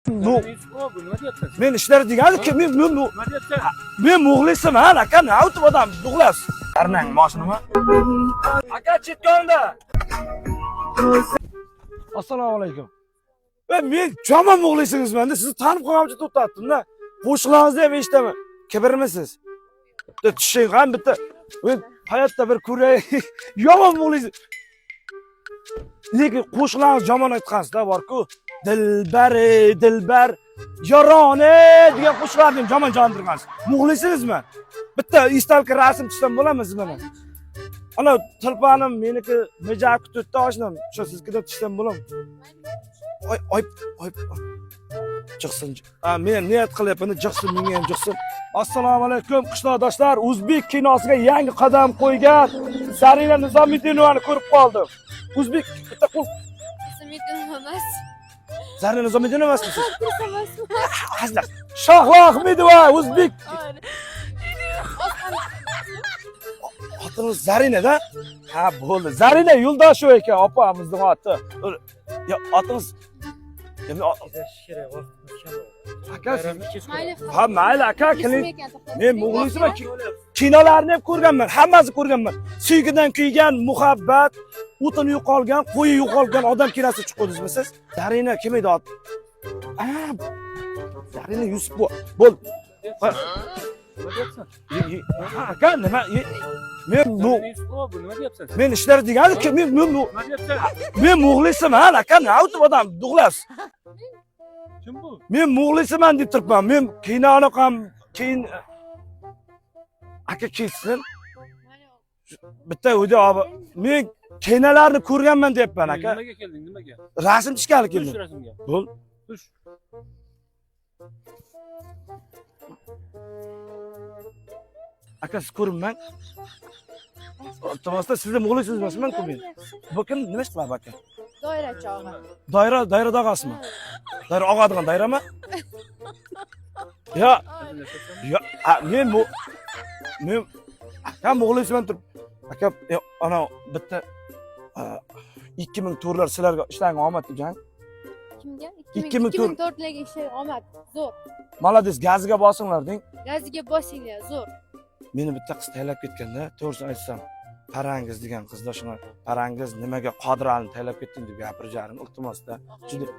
Bu Nima deyapsan? Men ishlar degani kim? Men Nima deyapsan? Men muxlisman aka, nima o'tib odam dug'las. Arnang moshinimi? Aka chetkonda. Assalomu alaykum. Men jomon muxlisingizman-da, sizni tanib qolganimcha to'xtatdim-da. Qo'shiqlaringizni ham eshitaman. Kibrmisiz? Bitta tushing ham bitta. Men hayotda bir ko'ray. Yomon muxlis. Lekin qo'shiqlaringiz yomon aytgansizda bor-ku. Dilbar, ey, dilbar, yorone degan qo'shiqlarni ham yomon jondirgansiz. Muxlisingizmi? Bitta esdalikka rasm tushsam bo'ladimi siz bilan? Ana tilpanim meniki mijab kutibdi oshnam. O'sha siznikida tushsam bo'ladimi? Oy, oy, oy. Chiqsin. Ha, men niyat qilyapman, chiqsin, menga ham chiqsin. Assalomu alaykum qishloqdoshlar. O'zbek kinosiga yangi qadam qo'ygan Zarina Nizomitdinovani ko'rib qoldim. O'zbek bitta qo'l Nizomiddinova emas. Zarina Nizomiddinova emasmisiz? Aktrisa emasman. Hazil. Shahlo Ahmedova, o'zbek. Otiniz Zarina-da? Ha, bo'ldi. Zarina Yo'ldosheva ekan opamizning oti. Ya, otingiz Endi Kerak, vaqtimiz kam. Aka, siz- Mayli. Ha, mayli aka, keling. Ekan, to'xtab Men turing. muxlisman. Kinolarni ham ko'rganman, hammasini ko'rganman. Suygidan kuygan muhabbat, o'tini yo'qolgan, qo'yi yo'qolgan odam kinosi chiqdingizmi siz? Zarina kim edi ot? A, Zarina Yusupova. Bo'ldi. Ha, Nima deyapsan? ha, aka, nima? Men bu Nima deyapsan? men ishlar degani kim? Men Nima deyapsan? men muxlisman aka, nima o'tib odam dug'las. Kim bu? Men muxlisman deb turibman. Men kinoni ham keyin aka ketsin. Bitta uyda olib men kinolarni ko'rganman deyapman aka. Nimaga kelding? Nimaga? Rasm tushgani Tush keldim. rasmga. Bo'l. Tush. Aka siz ko'rinmang. Iltimosda sizni muxlisingiz emasman-ku men. Bu kim nima ish qiladi aka? Doirachi og'a. Doira, doira dog'asimi? Doira og'adigan doirami? Ya, ya, a, men bu men aka muxlisman turib. Aka, ana bitta 2004lar sizlarga ishlaring omad degan. Kimga? 2004. 2004larga ishlar omad. Zo'r. Молодец, gaziga bosinglar deng. Gaziga bosinglar, zo'r. Meni bitta qiz taylab ketganda, to'g'risini aytsam, Parangiz degan qizda shuni Parangiz nimaga Qodiralini taylab ketding deb gapirjarim iltimosda. Juda-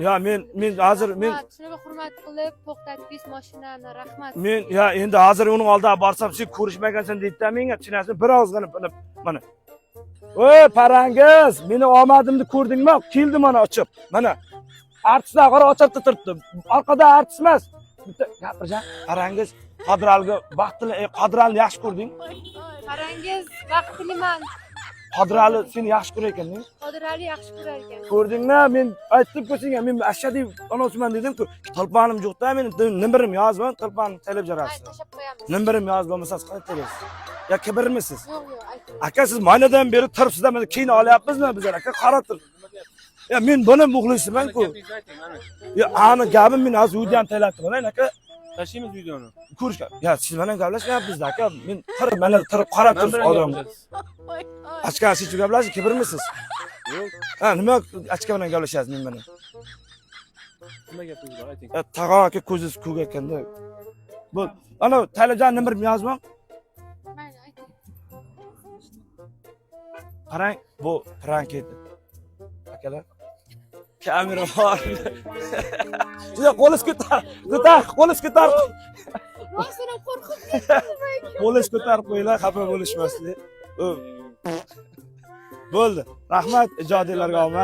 Ya men hozir men Rahmat, shunaqa hurmat qilib to'xtatdingiz mashinani, rahmat. Men ya endi hozir uning oldiga borsam sen ko'rishmagansan deydi-da menga tushunasizmi? Bir ozgina mana mana. Ey Parangiz, meni omadimni ko'rdingmi? Keldi mana ochib. Mana artistlar qara ochib turibdi. Orqada artist emas. Bitta gapirjan. Parangiz Qodiraliga baxtli, Qodiralini yaxshi ko'rding? Parangiz, baxtliman. Qodirali seni yaxshi ko'rar ekan, deng. Qodirali yaxshi ko'rar ekan. Ko'rdingmi? Men aytdim-ku senga, men ashadiy onasiman dedim-ku. Tilpanim yo'q-da, meni nimirim yozman, tilpanim taylab Mayli, jarasiz. tashlab qo'yamiz. Nimirim yozib bo'lmasa siz qanday taylaysiz? Ya kibrmisiz? Yo'q, yo'q, ayting. Aka siz maynadan beri turibsizda, mana kino olyapmizmi bizlar aka qarab tur. Ya men buni muxlisiman-ku. Gapingizni ayting, ana. Ya ani gapim men hozir uyda ham taylab turaman aka. Tashlaymiz videoni. Ko'rishgan. Ya siz bilan gaplashmayapmiz aka. Men turib mana turib qarab Men turibsiz bilan odam. gaplashasiz. Ochka siz gaplashib kibrmisiz? Yo'q, Ha, nima ochka bilan gaplashasiz men bilan? nima gapingiz bor, ayting. Ya tag'on aka ko'zingiz ko'k ekanda. Bo'l. Ana Taylajon nima yozmang. Mayli, ayting. Qarang, bu prank edi. Akalar. Kamera bor. Juda qo'lingiz ko'tar, ko'tar, qo'lingiz ko'tar. Rostdan ham qo'rqib Qo'lingiz ko'tarib qo'yinglar, xafa bo'lishmaslik. Bo'ldi. Rahmat, ijodinglarga omad.